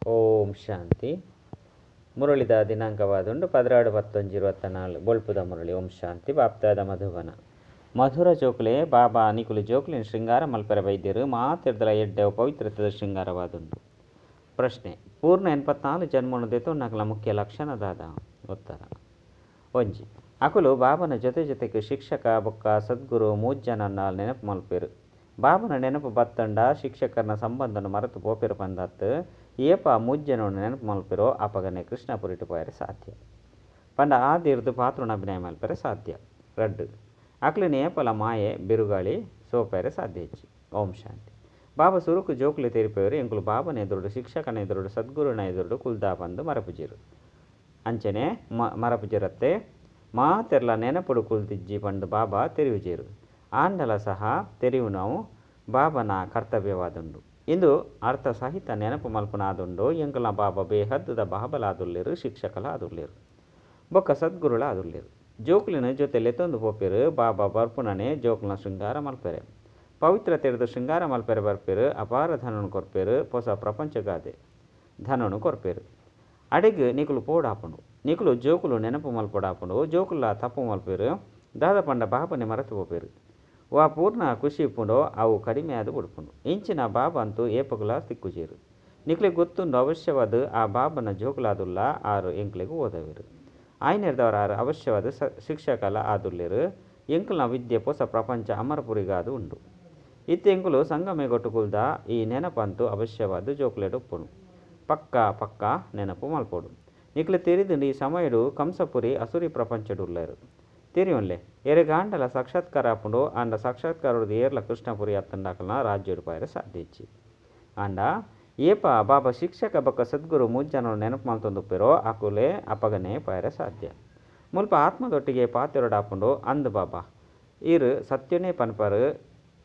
ಓಂ ಶಾಂತಿ. ಮುರಳಿದ ದಿನಾಂಕವಾದುಂಡು 12/11/24. ಬೊಳ್ಪುದ ಮುರಳಿ. ಓಂ ಶಾಂತಿ. ಬಾಪ್ದಾದ ಮಧುಬನ. ಮಧುರ ಜೋಕುಲೆ, ಬಾಬಾ ನಿಕುಲು ಜೋಕುಲಿನ ಶೃಂಗಾರ ಮಲ್ಪೆರೆ ಬೈದ್ಯರು. ಮಾತೆರ್ದಲ ಎಡ್ಡೆ ಪವಿತ್ರತೆದ ಶೃಂಗಾರವಾದುಂಡು. ಪ್ರಶ್ನೆ: ಪೂರ್ಣ 84 ಜನ್ಮನು ದೆತೊನ್ನಕಲ ಮುಖ್ಯ ಲಕ್ಷಣ ದಾದ? ಉತ್ತರ: ಒಂಜಿ, ಅಕುಲು ಬಾಬನ ಜೊತೆ ಜೊತೆಗೆ ಶಿಕ್ಷಕ ಬೊಕ್ಕ ಸದ್ಗುರು ಮೂಜನನ್ನ ನೆನಪು ಮಲ್ಪೆರು. ಬಾಬನ ನೆನಪು ಬತ್ತಂಡ ಶಿಕ್ಷಕರನ ಸಂಬಂಧನ ಮರೆತು ಪೋಪೆರು ಪಂದತ್. ಏಪ ಮೂಜನನ್ನು ನೆನಪು ಮಲ್ಪೆರೋ ಅಪಗನೆ ಕೃಷ್ಣಪುರಿಟ್ ಪೋಯರೆ ಸಾಧ್ಯ ಪಂಡ ಆದಿರ್ದು ಪಾತ್ರನ ಅಭಿನಯ ಮಲ್ಪೆರೆ ಸಾಧ್ಯ. ರಡ್ಡ್, ಅಕ್ಲೆನ ಏಪಲ ಮಾಯೆ ಬಿರುಗಾಳಿ ಸೋಪೆರೆ ಸಾಧ್ಯ ಇಜ್ಜಿ. ಓಂ ಶಾಂತಿ. ಬಾಬಾ ಸುರುಕು ಜೋಕುಲೆ ತೆರಿಪೆರು, ಎಂಕುಲು ಬಾಬನ ಎದುರುಡು, ಶಿಕ್ಷಕನ ಎದುರುಡು, ಸದ್ಗುರುನ ಎದುರುಡು ಕುಲ್ದಾ ಪಂದು ಮರಪುಜೆರು. ಅಂಚನೆ ಮರಪುಜೆರತ್ತೆ ಮಾತೆರ್ಲ ನೆನಪುಡು ಕುಲ್ದಿಜ್ಜಿ ಪಂದು ಬಾಬಾ ತೆರಿಯುಜೆರು. ಆಂಡಲ ಸಹ ತೆರಿಯುನವು ಬಾಬನ ಕರ್ತವ್ಯವಾದುಂಡು. ಇಂದು ಅರ್ಥ ಸಹಿತ ನೆನಪು ಮಲ್ಪುನಾದುಂಡು. ಎಂಕಲ್ನ ಬಾಬಾ ಬೇಹದ್ದುದ ಬಾಬಲಾದುಲ್ಲೇರು, ಶಿಕ್ಷಕಲಾದುಲ್ಲೇರು ಬೊಕ್ಕ ಸದ್ಗುರುಳಾದುಲ್ಲೇರು. ಜೋಕುಲಿನ ಜೊತೆ ಲೆತ್ತೊಂದು ಪೋಪೆರು. ಬಾಬಾ ಬರ್ಪುನನೆ ಜೋಕುಲ್ನ ಶೃಂಗಾರ ಮಲ್ಪೆರೆ, ಪವಿತ್ರತೆರ್ದು ಶೃಂಗಾರ ಮಲ್ಪೆರೆ ಬರ್ಪೆರು. ಅಪಾರ ಧನನು ಕೊರ್ಪೆರು, ಹೊಸ ಪ್ರಪಂಚಗಾದೆ ಧನನು ಕೊರ್ಪೆರು. ಅಡೆಗ್ ನಿಕುಲು ಪೋಡಾಪುಂಡು, ನಿಕುಲು ಜೋಕುಲು ನೆನಪು ಮಲ್ಪೊಡಾಪುಂಡು. ಜೋಕುಲ ತಪ್ಪು ಮಲ್ಪೆರು. ದಾದ ಪಂಡ ಬಾಬನೆ ಮರೆತು ಪೋಪೆರು. ವಾ ಪೂರ್ಣ ಖುಷಿ ಇಪ್ಪುಂಡೋ ಅವು ಕಡಿಮೆ ಆದ್ ಬುಡ್ಪುಂಡು. ಇಂಚಿನ ಬಾಬಾ ಅಂತೂ ಏಪಗುಲ ತಿಕ್ಕುಜೆರು. ನಿಕ್ಲೆಗ್ ಗೊತ್ತುಂಡು ಅವಶ್ಯವಾದ ಆ ಬಾಬನ ಜೋಕುಲಾದುಲ್ಲ. ಆರು ಎಂಕ್ಲೆಗ್ ಓದವೆರು. ಆಯ್ನೆರ್ದವರ ಆರು ಅವಶ್ಯವಾದ ಶಿಕ್ಷಕಲ ಆದುಲ್ಲೇರು. ಎಂಕಲ್ನ ವಿದ್ಯೆ ಹೊಸ ಪ್ರಪಂಚ ಅಮರಪುರಿಗಾದು ಉಂಡು. ಇತ್ತೆ ಎಂಕುಲು ಸಂಗಮೇಗೊಟ್ಟು ಕುಲ್ದ. ಈ ನೆನಪಂತೂ ಅವಶ್ಯವಾದ ಜೋಕುಲೆಡ್ ಉಪ್ಪುಂಡು. ಪಕ್ಕ ಪಕ್ಕ ನೆನಪು ಮಲ್ಪೊಡು. ನಿಕ್ಲೆ ತೆರಿದುಂಡು, ಈ ಸಮಯಡು ಕಂಸಪುರಿ ಅಸುರಿ ಪ್ರಪಂಚಡ್ ಉಲ್ಲೇರು. ತೆರಿಯೊನ್ಲೆ, ಎರೆಗಾಂಡಲ ಸಾಕ್ಷಾತ್ಕಾರ ಆಪುಂಡು. ಆಂಡ ಸಾಕ್ಷಾತ್ಕಾರೊಡ್ದು ಏರ್ಲ ಕೃಷ್ಣಪುರಿ ಅತ್ತಂಡಾಕಲ್ನ ರಾಜ್ಯಡ್ ಪೋಯರೆ ಸಾಧ್ಯ ಇಜ್ಜಿ. ಆಂಡ ಏಪ ಬಾಬಾ ಶಿಕ್ಷಕ ಬೊಕ್ಕ ಸದ್ಗುರು ಮೂಜನರು ನೆನಪು ಮಲ್ತೊಂದುಪ್ಪೆರೋ ಅಕುಲೆ ಅಪಗನೆ ಪೋಯರೆ ಸಾಧ್ಯ. ಮುಲ್ಪ ಆತ್ಮದೊಟ್ಟಿಗೆ ಪಾತೆರೊಡಾಪುಂಡು. ಅಂದ್ ಬಾಬಾ, ಈರ್ ಸತ್ಯನೇ ಪನ್ಪರು.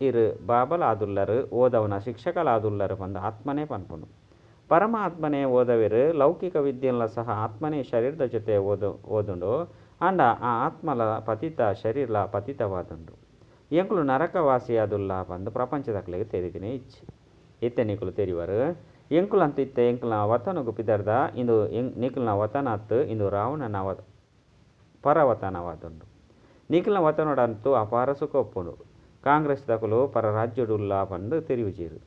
ಈರ್ ಬಾಬಲ ಆದುಲ್ಲರು, ಓದವನ ಶಿಕ್ಷಕಲ ಆದುಲ್ಲರು ಪಂದ್ ಆತ್ಮನೇ ಪನ್ಪುಂಡು. ಪರಮಾತ್ಮನೇ ಓದವೆರು. ಲೌಕಿಕ ವಿದ್ಯೆನ್ಲ ಸಹ ಆತ್ಮನೇ ಶರೀರದ ಜೊತೆ ಓದುಂಡು. ಆಂಡ ಆ ಆತ್ಮಲ ಪತಿತ, ಶರೀರಲ ಪತಿತವಾದುಂಡು. ಎಂಕುಲು ನರಕವಾಸಿಯಾದುಲ್ಲ ಪಂದ್ ಪ್ರಪಂಚದಕ್ಲೆಗ್ ತೆರಿದಿನೇ ಇಜ್ಜಿ. ಇತ್ತೆ ನಿಕುಲು ತೆರಿವರು. ಎಂಕುಲಂತ ಇತ್ತೆ ಎಂಕಲ್ನ ವತನಗು ಪಿದರ್ದ. ಇಂದು ನಿಕಲ್ನ ವತನಾತ್, ಇಂದು ರಾವಣನ ಪರವತನವಾದುಂಡು. ನಿಕಲ್ನ ವತನೋಡಂತೂ ಅಪಾರ ಸುಖ ಉಪ್ಪುಂಡು. ಕಾಂಗ್ರೆಸ್ ದಕುಲು ಪರ ರಾಜ್ಯಡುಲ್ಲ ಪಂದ್ ತೆರಿಯುಜೆರು.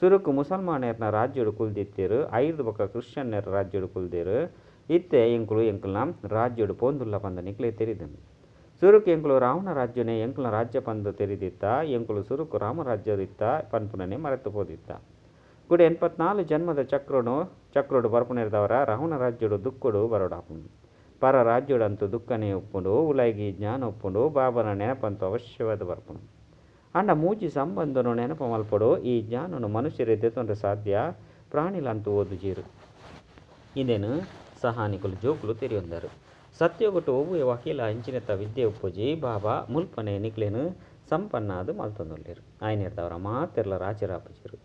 ಸುರುಕು ಮುಸಲ್ಮಾನೆರ್ನ ರಾಜ್ಯಡು ಕುಲ್ದಿತ್ತೆರು. ಐರ್ದ್ ಬೊಕ್ಕ ಕ್ರಿಶ್ಚಿಯನ್ನೆರ್ ರಾಜ್ಯಡು ಕುಲ್ದೆರು. ಇತ್ತೆ ಎಂಕುಲು ಎಂಕಲ್ನ ರಾಜ್ಯಡು ಪೋಂದುಲ್ಲ ಪಂದ್ ನಿಕ್ಲೆ ತೆರಿದುಂಡು. ಸುರುಕು ಎಂಕುಲು ರಾವಣ ರಾಜ್ಯನೇ ಎಂಕಲ್ನ ರಾಜ್ಯ ಪಂದ್ ತೆರಿದಿತ್ತ. ಎಂಕುಲು ಸುರುಕು ರಾಮ ರಾಜ್ಯಡು ಇತ್ತ ಪನ್ಪುನನೆ ಮರೆತು ಪೋದಿತ್ತ. ಕುಡ 84 ಜನ್ಮದ ಚಕ್ರನು ಚಕ್ರಡು ಬರ್ಪುನೆರ್ದವರ ರಾವಣ ರಾಜ್ಯಡು ದುಃಖಡು ಬರೋಡಾಪುಂಡು. ಪರ ರಾಜ್ಯಡಂತೂ ದುಃಖನೇ ಉಪ್ಪುಂಡು. ಉಲಾಯಿಗೆ ಜ್ಞಾನ ಉಪ್ಪುಂಡು. ಬಾಬನ ನೆನಪಂತೂ ಅವಶ್ಯವಾದ ಬರ್ಪುಂಡು. ಆಂಡ ಮೂಜಿ ಸಂಬಂಧನು ನೆನಪು ಮಲ್ಪೊಡು. ಈ ಜ್ಞಾನನು ಮನುಷ್ಯರೇ ದೆತೊಂಡ್ರೆ ಸಾಧ್ಯ, ಪ್ರಾಣಿಲಂತೂ ಓದುಜೀರು. ಇಂದೆನು ಸಹ ನಿಕುಲು ಜೋಕುಲು ತೆರಿಯೊಂದರು. ಸತ್ಯೋಗಟ್ಟು ಒವ್ವೆ ವಕೀಲ ಇಂಚಿನೆತ್ತ ವಿದ್ಯೆ ಉಪ್ಪುಜಿ. ಬಾಬಾ ಮುಲ್ಪನೆ ನಿಕ್ಲೆನ್ ಸಂಪನ್ನಾದ್ ಮಲ್ತೊಂದುಲ್ಲೆರ್. ಆಯ್ನೆರ್ದವರ ಮಾತೆರ್ಲ ರಾಜರಾಪುಜೆರು.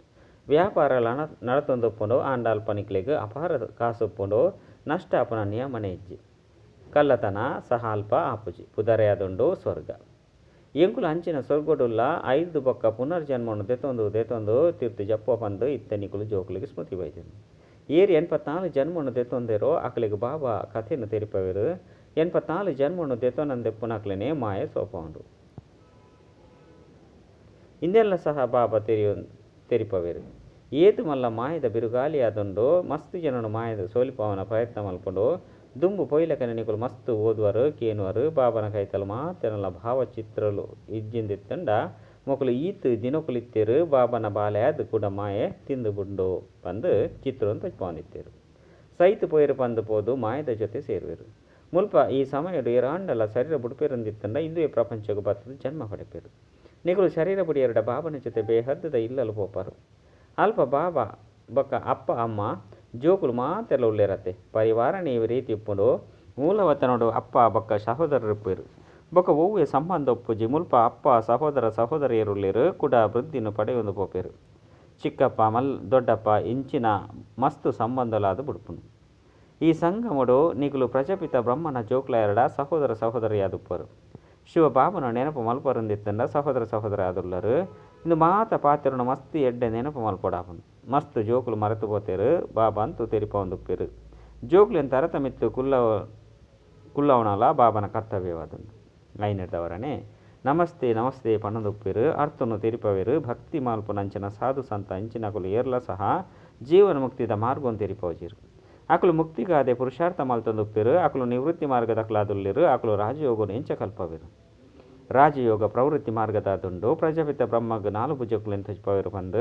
ವ್ಯಾಪಾರ ನಡತೊಂದುಪ್ಪುಂಡು. ಆಂಡ ಅಲ್ಪ ನಿಕ್ಲೆಗ್ ಅಪಾರ ಕಾಸು ಉಪ್ಪುಂಡು. ನಷ್ಟ ಆಪುನ ನಿಯಮನೇ ಇಜ್ಜಿ. ಕಳ್ಳತನ ಸಹ ಅಲ್ಪ ಆಪುಜಿ. ಪುದರೇ ಆದುಂಡು ಸ್ವರ್ಗ. ಎಂಕುಲು ಅಂಚಿನ ಸ್ವರ್ಗಡುಲ್ಲ. ಐರ್ದ್ ಬೊಕ್ಕ ಪುನರ್ಜನ್ಮನು ದೆತೊಂದು ದೆತೊಂದು ತಿರ್ತು ಜಪ್ಪುವ ಪಂದ್ ಇತ್ತೆ ನಿಕುಲು ಜೋಕುಲೆಗ್ ಸ್ಮೃತಿ ಬೈದುಂಡು. ಏರ್ 84 ಜನ್ಮನು ದೆತೊಂದೇರೋ ಅಕಲೆಗ್ ಬಾಬಾ ಕಥೆನ್ ತೆರಿಪವೆರು. 84 ಜನ್ಮನು ದೆತೊನಂದೆಪ್ಪುನಕ್ಲೆನೆ ಮಾಯೆ ಸೋಪವುಂಡು. ಇಂದೆನ್ಲ ಸಹ ಬಾಬಾ ತೆರಿಪವೆರು. ಏತ್ ಮಲ್ಲ ಮಾಯದ ಬಿರುಗಾಳಿ ಆದುಂಡು. ಮಸ್ತ್ ಜನನು ಮಾಯದ ಸೋಲಿಪಾವನ ಪ್ರಯತ್ನ ಮಲ್ಪುಂಡು. ದುಂಬು ಪೋಯಿಲಕನೆ ನಿಕುಲು ಮಸ್ತ್ ಓದುವರು, ಕೇನುವರು. ಬಾಬನ ಕೈತಲ್ ಮಾತೆರ್ನಲ ಭಾವಚಿತ್ರಲು ಇಜ್ಜಿಂದಿತ್ತಂಡ ಮೊಕುಲು ಈತ್ ದಿನೊಕುಲಿತ್ತೆರ್. ಬಾಬನ ಬಾಲೆ ಆದ್ ಕುಡ ಮಾಯೆ ತಿಂದು ಬುಡ್ಂಡು ಪಂದ್ ಚಿತ್ರನ್ ತೋಜ್ಪಾವೊಂದಿತ್ತೆರ್. ಸೈತ್ ಪೋಯೆರ್ ಪಂದ್ ಪೋದು ಮಾಯದ ಜೊತೆ ಸೇರುವೆರು. ಮುಲ್ಪ ಈ ಸಮಯಡ್ ಏರಾಂಡಲ ಶರೀರ ಬುಡ್ಪೆರಂದಿತ್ತಂಡ ಇಂದುವೇ ಪ್ರಪಂಚಗ್ ಬತ್ತುದು ಜನ್ಮ ಪಡೆಪೆರು. ನಿಕುಲು ಶರೀರ ಬುಡಿಯೆರ್ಡ ಬಾಬನ ಜೊತೆ ಬೇಹದ್ದುದ ಇಲ್ಲಲ್ ಪೋಪರು. ಅಲ್ಪ ಬಾಬಾ ಬೊಕ್ಕ ಅಪ್ಪ ಅಮ್ಮ ಜೋಕುಲು ಮಾತೆರ್ಲ ಉಲ್ಲೆರತ್ತೆ. ಪರಿವಾರನೇ ಈ ರೀತಿ ಉಪ್ಪುಂಡು. ಮೂಲವತನೊಡು ಅಪ್ಪ ಬೊಕ್ಕ ಸಹೋದರರು ಇಪ್ಪುವೆರು. ಬೊಕ್ಕ ಒವ್ವೆ ಸಂಬಂಧ ಉಪ್ಪುಜಿ. ಮುಲ್ಪ ಅಪ್ಪ ಸಹೋದರ ಸಹೋದರಿಯರುಲ್ಲೆರು. ಕುಡ ವೃದ್ಧಿನ್ ಪಡೆಯೊಂದು ಪೋಪೆರು. ಚಿಕ್ಕಪ್ಪ ದೊಡ್ಡಪ್ಪ ಇಂಚಿನ ಮಸ್ತ್ ಸಂಬಂಧಲಾದ್ ಬುಡ್ಪುಂಡು. ಈ ಸಂಗಮಡು ನಿಕುಲು ಪ್ರಜಾಪಿತ ಬ್ರಹ್ಮನ ಜೋಕುಲಾಯೆರ್ಡ ಸಹೋದರ ಸಹೋದರಿಯಾದುಪ್ಪರು. ಶಿವ ಬಾಬನ ನೆನಪು ಮಲ್ಪರಂದಿತ್ತಂಡ ಸಹೋದರ ಸಹೋದರಿ ಆದುಲ್ಲರು. ಇಂದು ಮಾತ ಪಾತೆರುನ ಮಸ್ತ್ ಎಡ್ಡೆ ನೆನಪು ಮಲ್ಪೊಡಾಪುಂಡು. ಮಸ್ತ್ ಜೋಕುಲು ಮರೆತು ಪೋತೆರ್ ಬಾಬಾ ಅಂತೂ ತೆರಿಪಾವೊಂದುಪ್ಪೆರ್. ಜೋಕುಲೆನ್ ತರತ ಮಿತ್ತ್ ಕುಲ್ಲವಣಲ ಬಾಬನ ಕರ್ತವ್ಯವಾದುಂಡು. ಐನೆಡ್ದವರನೆ ನಮಸ್ತೆ ನಮಸ್ತೆ ಪನೊಂದುಪ್ಪೆರ್. ಅರ್ಥನು ತೆರಿಪವೆರ್. ಭಕ್ತಿ ಮಲ್ಪುನಂಚಿನ ಸಾಧು ಸಂತ ಇಂಚಿನಕುಲು ಏರ್ಲ ಸಹ ಜೀವನ ಮುಕ್ತಿದ ಮಾರ್ಗನ್ ತೆರಿಪಾವುಜೆರ್. ಅಕುಲು ಮುಕ್ತಿಗಾದೆ ಪುರುಷಾರ್ಥ ಮಲ್ತೊಂದುಪ್ಪೆರ್. ಅಕುಲು ನಿವೃತ್ತಿ ಮಾರ್ಗದಕುಲಾದುಲ್ಲೆರ್. ಅಕುಲು ರಾಜಯೋಗನು ಎಂಚ ಕಲ್ಪವೆರ್? ರಾಜಯೋಗ ಪ್ರವೃತ್ತಿ ಮಾರ್ಗದಾದುಂಡು. ಪ್ರಜಾಪಿತ ಬ್ರಹ್ಮಗ್ ನಾಲ್ ಭುಜಕ್ಕುಲೆನ್ ತೋಜಿಪಾವೆರ್ ಪಂದ್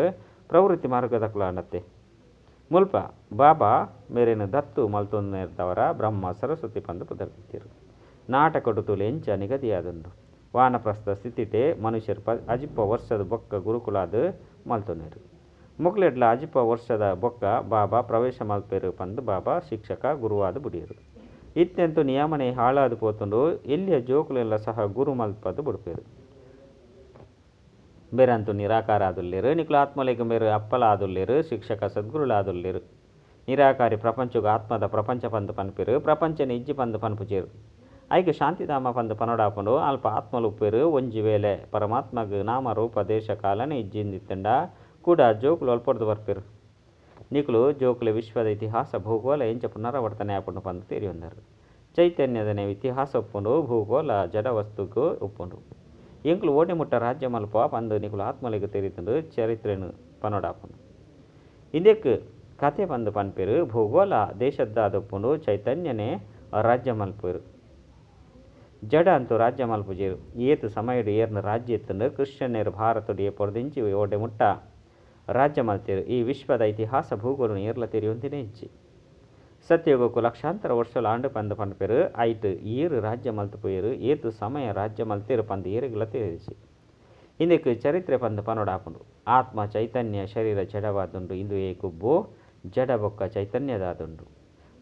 ಪ್ರವೃತ್ತಿ ಮಾರ್ಗದಕುಲಾಂಡತ್ತೆ. ಮುಲ್ಪ ಬಾಬಾ ಮೇರೆನ್ ದತ್ತು ಮಲ್ತೊಂದುನೆರ್ದವರ ಬ್ರಹ್ಮ ಸರಸ್ವತಿ ಪಂದ್ ಪುದರ್ ದೀತೆರ್. ನಾಟಕಡ್ ತುಲೆ ಎಂಚ ನಿಗದಿಯಾದುಂಡು. ವಾನಪ್ರಸ್ಥ ಸ್ಥಿತಿಟೇ ಮನುಷ್ಯರ್ ಅಜಿಪ್ಪ ವರ್ಷದ ಬೊಕ್ಕ ಗುರುಕುಲಾದ್ ಮಲ್ತೊನೆರ್. ಮೊಕ್ಲೆಡ್ಲ ಅಜಿಪ್ಪ ವರ್ಷದ ಬೊಕ್ಕ ಬಾಬಾ ಪ್ರವೇಶ ಮಲ್ಪೆರ್ ಪಂದ್ ಬಾಬಾ ಶಿಕ್ಷಕ ಗುರುವಾದ್ ಬುಡಿಯೆರ್. ಇತ್ತೆಂತೂ ನಿಯಮನೇ ಹಾಳಾದ್ ಪೋತುಂಡು. ಎಲ್ಯ ಜೋಕುಲೆನ್ಲ ಸಹ ಗುರು ಮಲ್ಪದ್ ಬುಡ್ಪೆರ್. ಬೇರಂತೂ ನಿರಾಕಾರ ಆದುಲ್ಲೆರ್. ನಿಕುಲು ಆತ್ಮಲೆಗ್ ಮೇರ್ ಅಪ್ಪಲ ಆದುಲ್ಲೆರ್, ಶಿಕ್ಷಕ ಸದ್ಗುರುಲಾದುಲ್ಲೆರ್. ನಿರಾಕಾರಿ ಪ್ರಪಂಚಗ್ ಆತ್ಮದ ಪ್ರಪಂಚ ಪಂದ್ ಪನ್ಪೆರ್. ಪ್ರಪಂಚನೆ ಇಜ್ಜಿ ಪಂದ್ ಪನ್ಪುಜೆರ್. ಐಕ್ ಶಾಂತಿಧಾಮ ಪಂದ್ ಪನೊಡಾಪುಂಡು. ಅಲ್ಪ ಆತ್ಮಲು ಉಪ್ಪುವೆರ್. ಒಂಜಿ ವೇಳೆ ಪರಮಾತ್ಮಗ್ ನಾಮ ರೂಪ ದೇಶ ಕಾಲನೇ ಇಜ್ಜಿಂದಿತ್ತುಂಡ ಕೂಡ ಜೋಕುಲು ಅಲ್ಪೊರ್ದು ಬರ್ಪೆರ್. ನಿಕುಲು ಜೋಕುಲೆ ವಿಶ್ವದ ಇತಿಹಾಸ ಭೂಗೋಳ ಎಂಚ ಪುನರಾವರ್ತನೆ ಆಪುಂಡು ಪಂದ್ ತೆರಿಯೊಂದರ್. ಚೈತನ್ಯದನೆ ಇತಿಹಾಸ ಉಪ್ಪುಂಡು, ಭೂಗೋಳ ಜಡ ವಸ್ತುಗ್ ಉಪ್ಪುಂಡು. ಎಂಕುಲು ಓಡೆ ಮುಟ್ಟ ರಾಜ್ಯ ಮಲ್ಪ ಪಂದ್ ನಿಕುಲು ಆತ್ಮಲೆಗ್ ತೆರಿದುಂಡು. ಚರಿತ್ರೆನ್ ಪನೊಡಾಪುಂಡು. ಇಂದೆಕ್ ಕತೆ ಪಂದ್ ಪನ್ಪೆರ್. ಭೂಗೋಳ ದೇಶದ್ದಾದುಪ್ಪುಂಡು, ಚೈತನ್ಯನೇ ರಾಜ್ಯ ಮಲ್ಪುವೆರ್. ಜಡ ಅಂತೂ ರಾಜ್ಯ ಮಲ್ಪುಜೆರ್. ಏತ್ ಸಮಯಡ್ ಏರ್ನ ರಾಜ್ಯ ಇತ್ತುಂಡು. ಕ್ರಿಶ್ಚಿಯನ್ನೆರ್ ಭಾರತಡ್ ಏಪೊರ್ದಿಂಚಿ ಓಡೆ ಮುಟ್ಟ ರಾಜ್ಯ ಮಲ್ತೆರ್. ಈ ವಿಶ್ವದ ಇತಿಹಾಸ ಭೂಗೋಳನ್ ಏರ್ಲ ತೆರಿಯೊಂದಿನೇ ಇಜ್ಜಿ. ಸತ್ಯಯುಗಕ್ಕೂ ಲಕ್ಷಾಂತರ ವರ್ಷಲ ಆಂಡ್ ಪಂದ್ ಪನ್ಪೆರ್. ಐಟ್ ಏರ್ ರಾಜ್ಯ ಮಲ್ತ್ ಪೋಯೆರ್, ಏತ್ ಸಮಯ ರಾಜ್ಯ ಮಲ್ತೆರ್ ಪಂದ್ ಏರೆಗ್ಲ ತೆರಿದಿಜ್ಜಿ. ಇಂದೆಕ್ ಚರಿತ್ರೆ ಪಂದ್ ಪನೊಡಾಪುಂಡು. ಆತ್ಮ ಚೈತನ್ಯ ಶರೀರ ಜಡವಾದುಂಡು. ಇಂದುವೇ ಗೊಬ್ಬು ಜಡ ಬೊಕ್ಕ ಚೈತನ್ಯದಾದುಂಡು.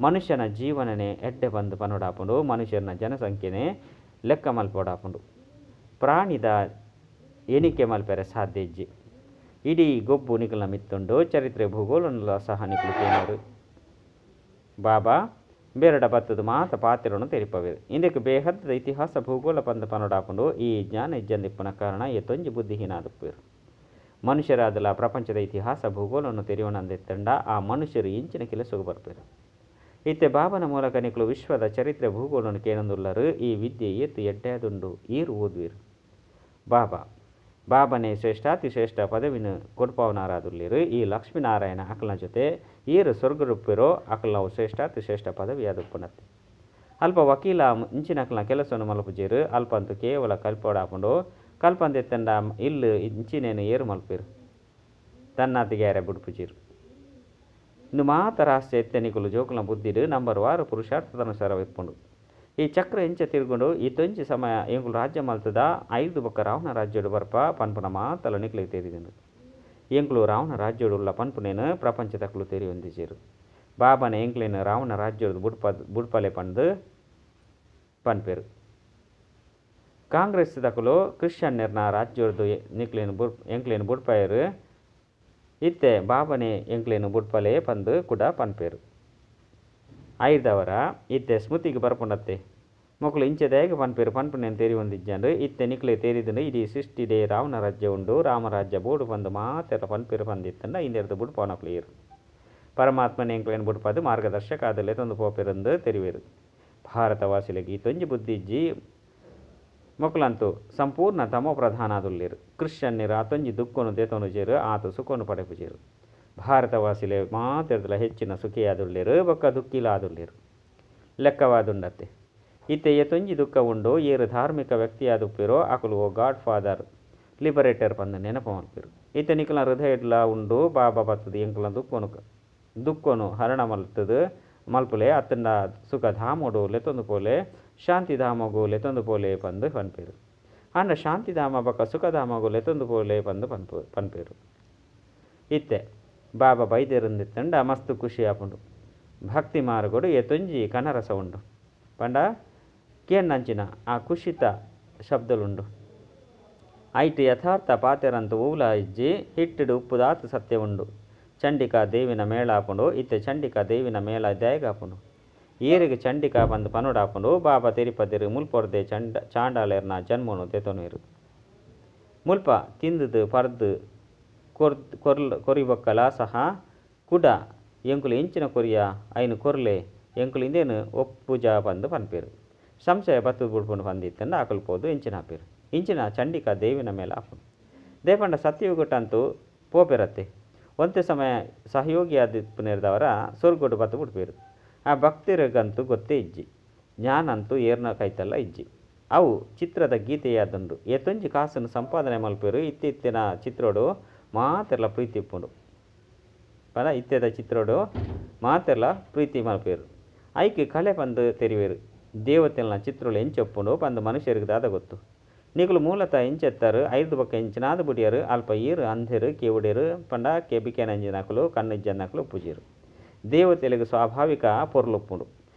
ಮನುಷ್ಯನ ಜೀವನನೇ ಎಡ್ಡೆ ಪಂದ್ ಪನೊಡಾಪುಂಡು. ಮನುಷ್ಯನ ಜನಸಂಖ್ಯೆನೇ ಲೆಕ್ಕ ಮಲ್ಪೊಡಾಪುಂಡು. ಪ್ರಾಣಿದ ಎಣಿಕೆ ಮಲ್ಪೆರೆ ಸಾಧ್ಯ ಇಜ್ಜಿ. ಇಡೀ ಗೊಬ್ಬು ನಿಕಲ್ನ ಮಿತ್ತುಂಡು. ಚರಿತ್ರೆ ಭೂಗೋಳನ್ಲ ಸಹ ನಿಕುಲು ಕೇನುವೆರ್. ಬಾಬಾ ಬೇರಡ ಬತ್ತದ ಮಾತ ಪಾತೆರನು ತೆರಿಪವೆರ್. ಇಂದೆಕ್ ಬೇಹದ್ದದ ಇತಿಹಾಸ ಭೂಗೋಳ ಪಂದ್ ಪನೊಡಾಪುಂಡು. ಈ ಜ್ಞಾನ ಇಜ್ಜಂದಿಪ್ಪುನ ಕಾರಣ ಏತೊಂಜಿ ಬುದ್ಧಿಹೀನ ಆದುಪ್ಪುವೆರ್. ಮನುಷ್ಯರಾದಲ ಪ್ರಪಂಚದ ಇತಿಹಾಸ ಭೂಗೋಳನ್ನು ತೆರಿಯೊನಂದಿತ್ತಂಡ ಆ ಮನುಷ್ಯರು ಎಂಚಿನ ಕೆಲಸಗ್ ಬರ್ಪೆರ್. ಇತ್ತೆ ಬಾಬನ ಮೂಲಕ ನಿಕುಲು ವಿಶ್ವದ ಚರಿತ್ರೆ ಭೂಗೋಳನ್ನು ಕೇನೊಂದುಲ್ಲರ್. ಈ ವಿದ್ಯೆ ಏತ್ ಎಡ್ಡೆಯಾದುಂಡು. ಏರ್ ಓದುವೆರ್? ಬಾಬಾ ಬಾಬನೇ ಶ್ರೇಷ್ಠಾತಿ ಶ್ರೇಷ್ಠ ಪದವಿನ ಕೊಡ್ಪಾವನಾರಾದುಲ್ಲೆರ್. ಈ ಲಕ್ಷ್ಮೀನಾರಾಯಣ ಅಕಲ್ನ ಜೊತೆ ಏರ್ ಸ್ವರ್ಗಡುಪ್ಪೆರೋ ಅಕಲ್ನವು ಶ್ರೇಷ್ಠಾತಿ ಶ್ರೇಷ್ಠ ಪದವಿಯಾದುಪ್ಪುನತ್ತೆ. ಅಲ್ಪ ವಕೀಲ ಇಂಚಿನಕಲ್ನ ಕೆಲಸವನ್ನು ಮಲ್ಪುಜೆರ್. ಅಲ್ಪ ಅಂತೂ ಕೇವಲ ಕಲ್ಪೊಡಾಪುಂಡು. ಕಲ್ಪಂದಿತ್ತಂಡ ಇಲ್ಲು ಇಂಚಿನೇನು ಏರು ಮಲ್ಪೆರ್, ತನ್ನಾತಿಗೆ ಬುಡ್ಪುಜೆರ್. ಇಂದು ಮಾತ ರಹಸ್ಯ ಇತ್ತೆ ನಿಕುಲು ಜೋಕುಲ್ನ ಬುದ್ಧಿಡ್ ನಂಬರ್ ವಾರು ಪುರುಷಾರ್ಥದನುಸಾರ ಇಪ್ಪುಂಡು. ಈ ಚಕ್ರ ಎಂಚ ತಿರುಗುಂಡು. ಇತ್ತೊಂಜಿ ಸಮಯ ಎಂಕುಲು ರಾಜ್ಯ ಮಲ್ತದ ಐದು ಬೊಕ್ಕ ರಾವಣ ರಾಜ್ಯಡು ಬರ್ಪ ಪನ್ಪುನ ಮಾತಲ ನಿಕ್ಲೆಗ್ ತೆರಿದುಂಡು. ಎಂಕುಲು ರಾವಣ ರಾಜ್ಯಡು ಉಲ್ಲ ಪನ್ಪುನೇನು ಪ್ರಪಂಚದಕುಲು ತೆರಿಯೊಂದಿಜೆರ್. ಬಾಬನ ಎಂಕ್ಲೆನ್ ರಾವಣ ರಾಜ್ಯಡ್ ಬುಡ್ಪಲೆ ಪಂದ್ ಪನ್ಪೆರ್. ಕಾಂಗ್ರೆಸ್ ದಕುಲು ಕ್ರಿಶ್ಚಿಯನ್ನೆರ್ನ ರಾಜ್ಯೊರ್ದು ನಿಕ್ಲೆನ್ ಎಂಕ್ಲೆನ್ ಬುಡ್ಪಾಯೆರ್. ಇತ್ತೆ ಬಾಬನೆ ಎಂಕ್ಲೆನ್ ಬುಡ್ಪಲೆ ಪಂದ್ ಕೂಡ ಪನ್ಪೆರ್. ಐರ್ದವರ ಇತ್ತೆ ಸ್ಮೃತಿಗ್ ಬರ್ಪುಂಡತ್ತೆ. ಮೊಕುಲು ಇಂಚ ದಾಯೆಗ್ ಪನ್ಪೆರ್ ಪನ್ಪುನೇನು ತೆರಿಯೊಂದಿಜ್ಜಂಡ್. ಇತ್ತೆ ನಿಕ್ಲೆ ತೆರಿದುಂಡು ಇಡೀ ಸೃಷ್ಟಿಡೇ ರಾವಣ ರಾಜ್ಯ ಉಂಡು, ರಾಮರಾಜ್ಯ ಬೋಡು ಪಂದ್ ಮಾತೆರ್ಲ ಪನ್ಪೆರ್ ಪಂದಿತ್ತಂಡ ಇಂದೆರ್ದ್ ಬುಡ್ಪಾವನಕುಲು ಏರ್? ಪರಮಾತ್ಮನೆ ಎಂಕ್ಲೆನ್ ಬುಡ್ಪದ್ ಮಾರ್ಗದರ್ಶಕ ಆದ್ ಲೆತೊಂದು ಪೋಪೆರೆಂದು ತೆರಿವೆರ್. ಭಾರತವಾಸಿಲೆಗ್ ಈತೊಂಜಿ ಬುದ್ಧಿ ಇಜ್ಜಿ. ಮೊಕುಲಂತೂ ಸಂಪೂರ್ಣ ತಮೋ ಪ್ರಧಾನಾದುಲ್ಲೆರ್. ಕ್ರಿಶ್ಚಿಯನ್ನೆರ್ ಆತೊಂಜಿ ದುಃಖನು ದೆತೊನುಜೆರ್, ಆತ ಸುಖನು ಪಡೆಪುಜೆರ್. ಭಾರತವಾಸಿಲೆ ಮಾತೆರ್ದಲ ಹೆಚ್ಚಿನ ಸುಖಿಯಾದುಲ್ಲೆರ್ ಬೊಕ್ಕ ದುಃಖಿಲ ಆದುಲ್ಲೆರ್. ಲೆಕ್ಕವಾದುಂಡತ್ತೆ. ಇತ್ತೆ ಏತೊಂಜಿ ದುಃಖ ಉಂಡು. ಏರ್ ಧಾರ್ಮಿಕ ವ್ಯಕ್ತಿಯಾದುಪ್ಪೆರೋ ಅಕುಲು ಓ ಗಾಡ್ ಫಾದರ್ ಲಿಬರೇಟರ್ ಪಂದ್ ನೆನಪು ಮಲ್ಪೆರ್. ಇತ್ತೆ ನಿಕಲ್ನ ಹೃದಯಡ್ಲ ಉಂಡು. ಬಾಬಾ ಬತ್ತದ ಎಂಕಲ್ನ ದುಃಖನು ಹರಣ ಮಲ್ತದ್ ಮಲ್ಪುಲೆ, ಅತ್ತಂಡ ಸುಖಧಾಮೊಡು ಲೆತೊಂದು ಪೋಲೆ, ಶಾಂತಿಧಾಮೊಗು ಲೆತೊಂದು ಪೋಲೆ ಪಂದ್ ಪನ್ಪೆರ್. ಆಂಡ ಶಾಂತಿಧಾಮ ಬೊಕ್ಕ ಸುಖಧಾಮೊಗು ಲೆತೊಂದು ಪೋಲೆ ಪಂದ್ ಪನ್ಪೆರ್. ಇತ್ತೆ ಬಾಬಾ ಬೈದೆರಂದಿತ್ತಂಡ ಮಸ್ತ್ ಖುಷಿ ಆಪುಂಡು. ಭಕ್ತಿ ಮಾರ್ಗಡು ಏತೊಂಜಿ ಕನರಸ ಉಂಡು ಪಂಡ ಕೇಂಡಂಚಿನ ಆ ಖುಷಿತ ಶಬ್ದಲುಂಡು. ಐಟ್ ಯಥಾರ್ಥ ಪಾತೆರಂತೂ ಒವ್ಲ ಇಜ್ಜಿ. ಹಿಟ್ಟುಡು ಉಪ್ಪುದಾತ್ ಸತ್ಯ ಉಂಡು. ಚಂಡಿಕಾ ದೇವಿನ ಮೇಳ ಆಪುಂಡು. ಇತ್ತೆ ಚಂಡಿಕಾ ದೇವಿನ ಮೇಳ ದಾಯೆಗ್ ಆಪುಂಡು? ಏರೆಗ್ ಚಂಡಿಕಾ ಪಂದ್ ಪನೊಡಾಪುಂಡು. ಬಾಬಾ ತೆರಿಪದೆರ್ ಮುಲ್ಪೊರ್ದೆ ಚಾಂಡಾಲೆರ್ನ ಜನ್ಮನು ದೆತೊನುವೆರ್. ಮುಲ್ಪ ತಿಂದ್ದ್ ಪರ್ದ್ ಕೊರ್ ಕೊರಿಬೊಕ್ಕಲಾ ಸಹ ಕುಡ ಎಂಕುಲು ಎಂಚಿನ ಕೊರಿಯ ಐನ್ ಕೊರ್ಲೆ ಎಂಕುಲು ಇಂದೆನ್ ಒಪ್ಪುಜ ಪಂದ್ ಪನ್ಪೆರ್. ಸಂಶಯ ಬತ್ತ್ ಬುಡ್ಪುಂಡು ಪಂದ್ ಇತ್ತ್ಂಡ ಅಕುಲು ಪೋದು ಎಂಚಿನ ಆಪೆರ್. ಇಂಚಿನ ಚಂಡಿಕಾ ದೇವಿನ ಮೇಲೆ ಆಪುಂಡು. ದಾಯೆ ಪಂಡ ಸತ್ಯಯುಗಟಂತೂ ಪೋಪೆರತ್ತೆ. ಒಂತೆ ಸಮಯ ಸಹಯೋಗಿಯಾದ್ ಇಪ್ಪುನೆರ್ದಾವರ ಸ್ವರ್ಗಡ್ ಬತ್ತ್ ಬುಡ್ಪೆರ್. ಆ ಭಕ್ತೆರೆಗಂತೂ ಗೊತ್ತೇ ಇಜ್ಜಿ. ಜ್ಞಾನ ಅಂತೂ ಏರ್ನ ಕೈತಲ್ಲ ಇಜ್ಜಿ. ಅವು ಚಿತ್ರದ ಗೀತೆಯಾದುಂಡು. ಏತೊಂಜಿ ಕಾಸುನು ಸಂಪಾದನೆ ಮಲ್ಪೆರ್. ಇತ್ತೆ ಇತ್ತಿನ ಚಿತ್ರೋಡು ಮಾತೆರ್ಲ ಪ್ರೀತಿ ಇಪ್ಪುಂಡು. ಪಂಡ ಇತ್ತೆದ ಚಿತ್ರೋಡು ಮಾತೆರ್ಲ ಪ್ರೀತಿ ಮಲ್ಪೆರ್. ಐಕ್ ಕಲೆ ಪಂದ್ ತೆರಿವೆರ್. ದೇವತೆಲ್ನ ಚಿತ್ರೊಲು ಎಂಚ ಉಪ್ಪುಂಡು ಪಂದ್ ಮನುಷ್ಯರಿಗೆ ದಾದ ಗೊತ್ತು. ನಿಕುಲು ಮೂಲತಃ ಎಂಚೆತ್ತರ್ ಐರ್ದ್ ಬೊಕ್ಕ ಎಂಚಿನಾದ್ ಬುಡಿಯರ್. ಅಲ್ಪ ಏರ್ ಅಂಧೆರ್ ಕೇವುಡೆರ್ ಪಂಡ ಕೆಬಿಕೆನಂಜಿನಕುಲು ಕಣ್ಣು ಇಜ್ಜಂದಿನಕುಲು ಉಪ್ಪುಜೆರ್. ದೇವತೆಲೆಗ್ ಸ್ವಾಭಾವಿಕ ಪೊರ್ಲು ಉಪ್ಪುಂಡು.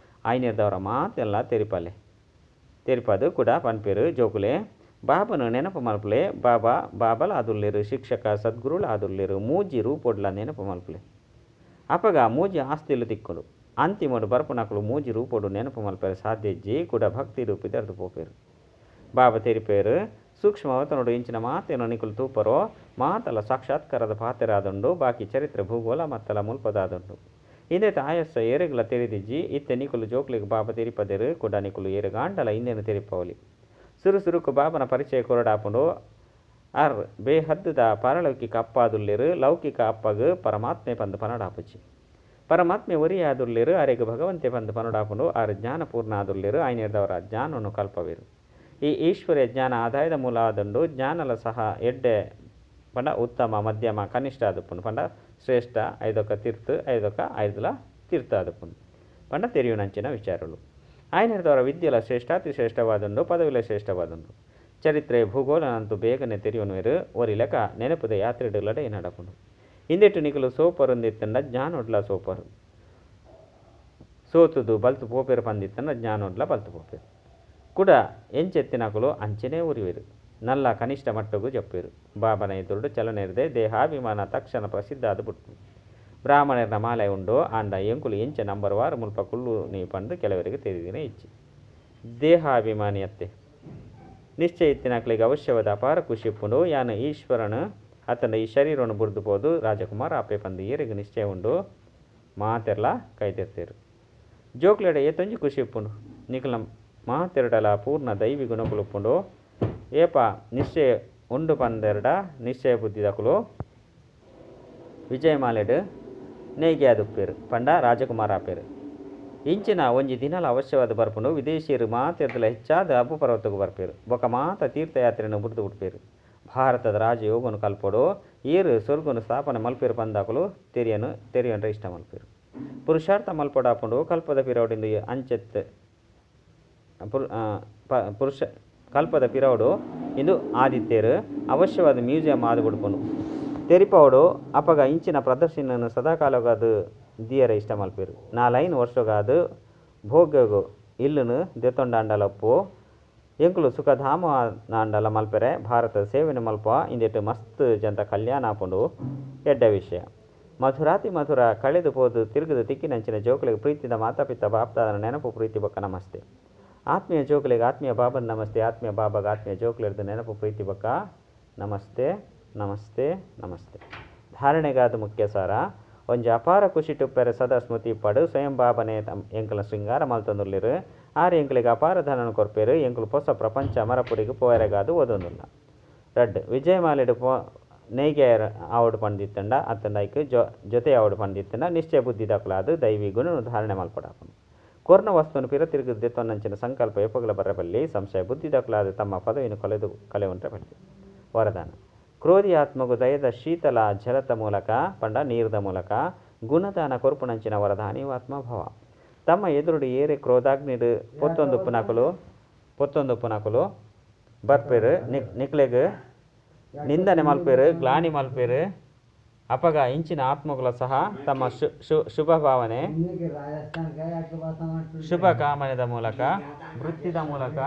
ಆಯ್ನೆರ್ದಾವರ ಮಾತೆಲ್ಲ ತೆರಿಪಾಲೆ. ತೆರಿಪಾದ್ ಕುಡ ಪನ್ಪೆರ್ ಜೋಕುಲೆ ಬಾಬನ ನೆನಪು ಮಲ್ಪುಲೆ. ಬಾಬಾ ಬಾಬಲ ಆದುಲ್ಲೆರ್, ಶಿಕ್ಷಕ ಸದ್ಗುರುಳು ಆದುಲ್ಲೆರ್. ಮೂಜಿ ರೂಪೊಡ್ಲ ನೆನಪು ಮಲ್ಪುಲೆ. ಅಪಗ ಮೂಜಿ ಆಸ್ತಿಲು ತಿಕ್ಕುಂಡು. ಅಂತಿಮಡ್ ಬರ್ಪುನಕುಲು ಮೂಜಿ ರೂಪೊಡು ನೆನಪು ಮಲ್ಪೆರೆ ಸಾಧ್ಯ ಇಜ್ಜಿ. ಕುಡ ಭಕ್ತಿಡ್ ಪಿದರ್ದ್ ಪೋಪೆರ್. ಬಾಬಾ ತೆರಿಪೇರ್ ಸೂಕ್ಷ್ಮವತನೊಡು ಇಂಚಿನ ಮಾತೇನು ನಿಕುಲು ತೂಪರೋ ಮಾತಲ ಸಾಕ್ಷಾತ್ಕಾರದ ಪಾತೆರಾದುಂಡು. ಬಾಕಿ ಚರಿತ್ರೆ ಭೂಗೋಳ ಮತ್ತಲ ಮುಲ್ಪದಾದುಂಡು. ಇಂದೆತ ಆಯಸ್ಸ ಏರೆಗ್ಲ ತೆರಿದಿಜ್ಜಿ. ಇತ್ತೆ ನಿಕುಲು ಜೋಕ್ಲೆಗ್ ಬಾಬಾ ತೆರಿಪದೆರ್. ಕುಡ ನಿಕುಲು ಏರೆಗಾಂಡಲ ಇಂದೆನ್ ತೆರಿಪಾವೊಲಿ. ಸುರು ಸುರುಕು ಬಾಬನ ಪರಿಚಯ ಕೊರೊಡಾಪುಂಡು. ಆರ್ ಬೇಹದ್ದುದ ಪಾರಲೌಕಿಕ ಅಪ್ಪ ಆದುಲ್ಲೆರ್. ಲೌಕಿಕ ಅಪ್ಪಗ್ ಪರಮಾತ್ಮೆ ಪಂದ್ ಪನೊಡಾಪುಜಿ. ಪರಮಾತ್ಮೆ ಒರಿಯೇ ಆದುಲ್ಲೆರ್. ಅರೆಗ್ ಭಗವಂತೆ ಪಂದ್ ಪನೊಡಾಪುಂಡು. ಆರ್ ಜ್ಞಾನಪೂರ್ಣ ಆದುಲ್ಲೆರ್. ಆಯ್ನೆರ್ದಾವರ ಜ್ಞಾನನು ಕಲ್ಪವೆರ್. ಈ ಈಶ್ವರ್ಯ ಜ್ಞಾನ ಆದಾಯದ ಮೂಲ ಆದುಂಡು. ಜ್ಞಾನಲ ಸಹ ಎಡ್ಡೆ ಪಂಡ ಉತ್ತಮ ಮಧ್ಯಮ ಕನಿಷ್ಠ ಆದುಪ್ಪುಂಡು. ಪಂಡ ಶ್ರೇಷ್ಠ ಐದೊಕ ತಿರ್ತ್ ಐದೊಕ ಐದುಲ ತಿರ್ತ್ ಆದುಪ್ಪುಂಡು. ಪಂಡ ತೆರಿಯುನಂಚಿನ ವಿಚಾರಲು. ಆಯ್ನೆರ್ದಾವರ ವಿದ್ಯೆಲ ಶ್ರೇಷ್ಠಾತಿ ಶ್ರೇಷ್ಠವಾದುಂಡು. ಪದವಿಲ ಶ್ರೇಷ್ಠವಾದುಂಡು. ಚರಿತ್ರೆ ಭೂಗೋಳನಂತೂ ಬೇಗನೆ ತೆರಿಯೊನುವೆರ್. ಒರಿ ಲೆಕ್ಕ ನೆನಪುದ ಯಾತ್ರೆಡ್ ಲಡಯಿ ನಡಪುಂಡು. ಇಂದೆಟ್ ನಿಕುಲು ಸೋಪರುಂದಿತ್ತಂಡ ಜ್ಞಾನೊಡ್ಲ ಸೋಪರು. ಸೋತುದು ಬಲ್ತು ಪೋಪೆರ್ ಪಂದಿತ್ತಂಡ ಜ್ಞಾನೊಡ್ಲ ಬಲ್ತು ಪೋಪೆರ್. ಕುಡ ಎಂಚೆತ್ತಿನಕುಲು ಅಂಚೆನೇ ಉರಿವೆರ್. ನಲ್ಲ ಕನಿಷ್ಠ ಮಟ್ಟೊಗು ಜಪ್ಪೆರ್. ಬಾಬನ ಎದುರುಡು ಚಲನೆರ್ದೆ ದೇಹಾಭಿಮಾನ ತಕ್ಷಣ ಪ್ರಸಿದ್ಧ ಆದ್ ಬುಡ್ಪುಂಡು. ಬ್ರಾಹ್ಮಣೆರ್ನ ಮಾಲೆ ಉಂಡು. ಆಂಡ ಎಂಕುಲು ಎಂಚ ನಂಬರ್ ವಾರ್ ಮುಲ್ಪ ಕುಲ್ಲುನಿ ಪಂದ್ ಕೆಲವರಿಗೆ ತೆರಿದಿನ ಇಜ್ಜಿ. ದೇಹಾಭಿಮಾನಿಯತ್ತೆ. ನಿಶ್ಚಯ ಇತ್ತಿನಕ್ಲೆಗ್ ಅವಶ್ಯವಾದ ಅಪಾರ ಖುಷಿ ಉಪ್ಪುಂಡು. ಯಾನ್ ಈಶ್ವರನ್ ಅತ್ತಂಡ ಈ ಶರೀರವನ್ನು ಬುಡ್ದು ಪೋದು ರಾಜಕುಮಾರ ಆಪೆ ಪಂದ್ ಏರೆಗ್ ನಿಶ್ಚಯ ಉಂಡು ಮಾತೆರ್ಲ ಕೈದೆರ್ತೆರ್. ಜೋಕ್ಲೆಡ ಏತೊಂಜಿ ಖುಷಿ ಉಪ್ಪುಂಡು. ನಿಕಲ್ನ ಮಾತೆರ್ಡಲ ಪೂರ್ಣ ದೈವಿ ಗುಣಕುಲು ಉಪ್ಪುಂಡು. ಏಪ ನಿಶ್ಚಯ ಉಂಡು ಪಂದೆರ್ಡ ನಿಶ್ಚಯ ಬುದ್ಧಿದಕುಲು ವಿಜಯಮಾಲೆಡ್ ನೇಯ್ಗೆ ಆದುಪ್ಪೆರ್. ಪಂಡ ರಾಜಕುಮಾರ ಆಪೆರ್. ಇಂಚಿನ ಒಂಜಿ ದಿನಲ ಅವಶ್ಯವಾದ್ ಬರ್ಪುಂಡು. ವಿದೇಶಿಯರು ಮಾತೆರ್ದಲ ಹೆಚ್ಚಾದ್ ಅಬ್ಬು ಪರ್ವತಗ್ ಬರ್ಪೆರ್. ಬೊಕ ಮಾತ ತೀರ್ಥಯಾತ್ರೆನ್ ಬುಡ್ದು ಬುಡ್ಪೆರ್. ಭಾರತದ ರಾಜಯೋಗನು ಕಲ್ಪೊಡು. ಏರ್ ಸ್ವರ್ಗನು ಸ್ಥಾಪನೆ ಮಲ್ಪೆರ್ ಪಂದಾಕುಲು ತೆರಿಯನು ತೆರಿಯೊನ್ರೆ ಇಷ್ಟ ಮಲ್ಪೆರ್. ಪುರುಷಾರ್ಥ ಮಲ್ಪೊಡಾಪುಂಡು. ಕಲ್ಪದ ಪಿರವುಡಿಂದು ಅಂಚೆತ್ ಪುರುಷ ಕಲ್ಪದ ಪಿರವುಡು ಇಂದು ಆದಿತ್ಯರು ಅವಶ್ಯವಾದ ಮ್ಯೂಸಿಯಂ ಆದ್ ಬುಡ್ಪುಂಡು. ತೆರಿಪಾವೊಡು. ಅಪಗ ಇಂಚಿನ ಪ್ರದರ್ಶನ ಸದಾಕಾಲಗಾದ್ ದಿಯರೆ ಇಷ್ಟ ಮಲ್ಪೆರ್. ನಾಲೈನ್ ವರ್ಷಗಾದ್ ಭೋಗ್ಯಗು ಇಲ್ಲುನು ದೆತೊಂಡಾಂಡಲ ಉಪ್ಪು. ಎಂಕುಲು ಸುಖಧಾಮ ಆಂಡಲ ಮಲ್ಪೆರೆ ಭಾರತದ ಸೇವೆನೆ ಮಲ್ಪ. ಇಂದೆಟ್ ಮಸ್ತ್ ಜನತ ಕಲ್ಯಾಣ ಆಪುಂಡು. ಎಡ್ಡೆ ವಿಷಯ. ಮಧುರಾತಿ ಮಧುರ ಕಳೆದು ಪೋದು ತಿರುಗುದು ತಿಕ್ಕಿನಂಚಿನ ಜೋಕುಲೆಗ್ ಪ್ರೀತಿದ ಮಾತಾಪಿತ ಬಾಪ್ದಾದನ ನೆನಪು ಪ್ರೀತಿ ಬೊಕ್ಕ ನಮಸ್ತೆ. ಆತ್ಮೀಯ ಜೋಕುಲೆಗ್ ಆತ್ಮೀಯ ಬಾಬನ ನಮಸ್ತೆ. ಆತ್ಮೀಯ ಬಾಬಾಗ ಆತ್ಮೀಯ ಜೋಕುಲೆರ್ದ್ ನೆನಪು ಪ್ರೀತಿ ಬೊಕ್ಕ ನಮಸ್ತೆ ನಮಸ್ತೆ ನಮಸ್ತೆ. ಧಾರಣೆಗಾದ ಮುಖ್ಯ ಸಾರ. ಒಂಜಿ ಅಪಾರ ಖುಷಿ ಟುಪ್ಪೆರೆ ಸದಾ ಸ್ಮೃತಿ ಇಪ್ಪಡು. ಸ್ವಯಂ ಬಾಬನೇ ಎಂಕಲ್ನ ಶೃಂಗಾರ ಮಲ್ತೊಂದುಲ್ಲೆರ್. ಆರ್ ಎಂಕಲೆಗ್ ಅಪಾರ ಧನನು ಕೊರ್ಪೆರ್. ಎಂಕುಲು ಪೊಸ ಪ್ರಪಂಚ ಅಮರಪುರಿಗೆ ಪೋಯೆರೆಗಾದ್ ಓದೊಂದುಲ್ಲ. ರಡ್ಡ್ ವಿಜಯಮಾಲೆಡ್ ಪೋ ನೇಯ್ಗೆ ಆವೊಡು ಪಂದಿತ್ತಂಡ ಅತ್ತಂಡ ಐಕ್ ಜೊತೆ ಆವೊಡು ಪಂದಿತ್ತಂಡ ನಿಶ್ಚಯ ಬುದ್ಧಿದಕುಲಾದ್ ದೈವಿ ಗುಣನು ಧಾರಣೆ ಮಲ್ಪೊಡಾಪುಂಡು. ಕೊರ್ನ ವಸ್ತುನು ಪಿರ ತಿರುಗಿ ದೆತ್ತೊನ್ನಂಚಿನ ಸಂಕಲ್ಪ ಏಪಗ್ಲ ಬರಬಲ್ಲಿ. ಸಂಶಯ ಬುದ್ಧಿದಕುಲಾದ್ ತಮ್ಮ ಪದವಿನ ಕಳೆದು ಕಳೆವೊಂಡ್ರೆ ಬಲ್ಲಿ. ವರದಾನ. ಕ್ರೋಧಿ ಆತ್ಮಗು ದಯದ ಶೀತಲ ಜಲತ ಮೂಲಕ ಪಂಡ ನೀರ್ದ ಮೂಲಕ ಗುಣದಾನ ಕೊರ್ಪುನಂಚಿನ ವರದಾನಿ ಆತ್ಮಭಾವ. ತಮ್ಮ ಎದುರುಡು ಏರೆ ಕ್ರೋಧಾಗ್ನಿಡ್ ಪೊತ್ತೊಂದುಪ್ಪುನಕುಲು ಪೊತ್ತೊಂದುಪ್ಪುನಕುಲು ಬರ್ಪೆರ್. ನಿಕ್ಲೆಗ್ ನಿಂದನೆ ಮಲ್ಪೆರ್, ಗ್ಲಾನಿ ಮಲ್ಪೆರ್. ಅಪಗ ಇಂಚಿನ ಆತ್ಮಗಳ ಸಹ ತಮ್ಮ ಶುಭ ಭಾವನೆ ಶುಭ ಕಾಮನೆದ ಮೂಲಕ ವೃತ್ತಿದ ಮೂಲಕ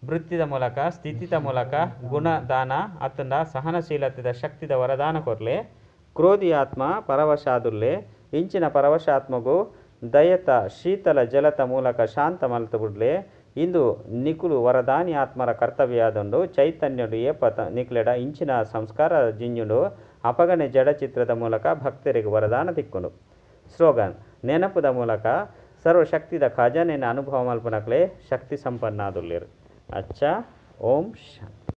ವೃತ್ತಿದ ಮೂಲಕ ಸ್ಥಿತಿದ ಮೂಲಕ ಗುಣದಾನ ಅತ್ತಂಡ ಸಹನಶೀಲತೆದ ಶಕ್ತಿದ ವರದಾನ ಕೊರ್ಲೆ. ಕ್ರೋಧಿ ಆತ್ಮ ಪರವಶಾದುಲ್ಲೆ. ಇಂಚಿನ ಪರವಶಾತ್ಮಗು ದಯತ ಶೀತಲ ಜಲತ ಮೂಲಕ ಶಾಂತ ಮಲ್ತ್ ಬುಡ್ಲೆ. ಇಂದು ನಿಕುಲು ವರದಾನಿ ಆತ್ಮರ ಕರ್ತವ್ಯ ಆದುಂಡು. ಚೈತನ್ಯೊಡು ಏಪ ನಿಕ್ಲೆಡ ಇಂಚಿನ ಸಂಸ್ಕಾರ ಜಿಂಜುಂಡು ಅಪಗನೇ ಜಡ ಚಿತ್ರದ ಮೂಲಕ ಭಕ್ತೆರೆಗ್ ವರದಾನ ತಿಕ್ಕುಂಡು. ಸ್ಲೋಗನ್, ನೆನಪುದ ಮೂಲಕ ಸರ್ವಶಕ್ತಿದ ಖಜಾನೆನ್ ಅನುಭವ ಮಲ್ಪುನಕ್ಲೆ ಶಕ್ತಿ ಸಂಪನ್ನ ಆದುಲ್ಲೆರ್. ಅಚ್ಚಾ, ಓಂ ಶಾಂತಿ.